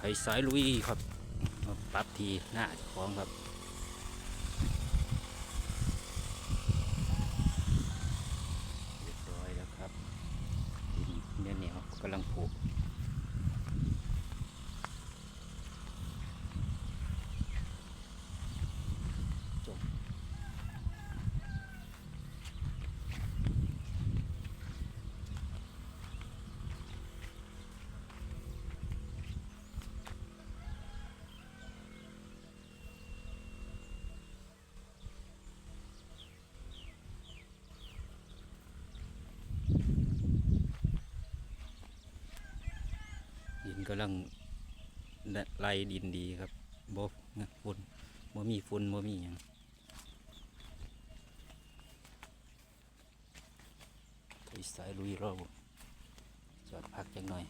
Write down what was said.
ໄຖສາຍລຸຍຄັບ ມາປັບທີ່ນາເຈົ້າຂອງຄັບ ຮຽບຮ້ອຍແລ້ວຄັບ ດິນແນວໆ ກຳລັງຜູກ ຈົບ. ດິນກຳລັງໄລ່ດິນດີຄັບ ບໍ່ຝຸ່ນ ບໍ່ມີຝຸ່ນ ບໍ່ມີຫຍັງ ໄຖສາຍລຸຍ ລໍຈອດພັກຈັກໜ່ອຍ.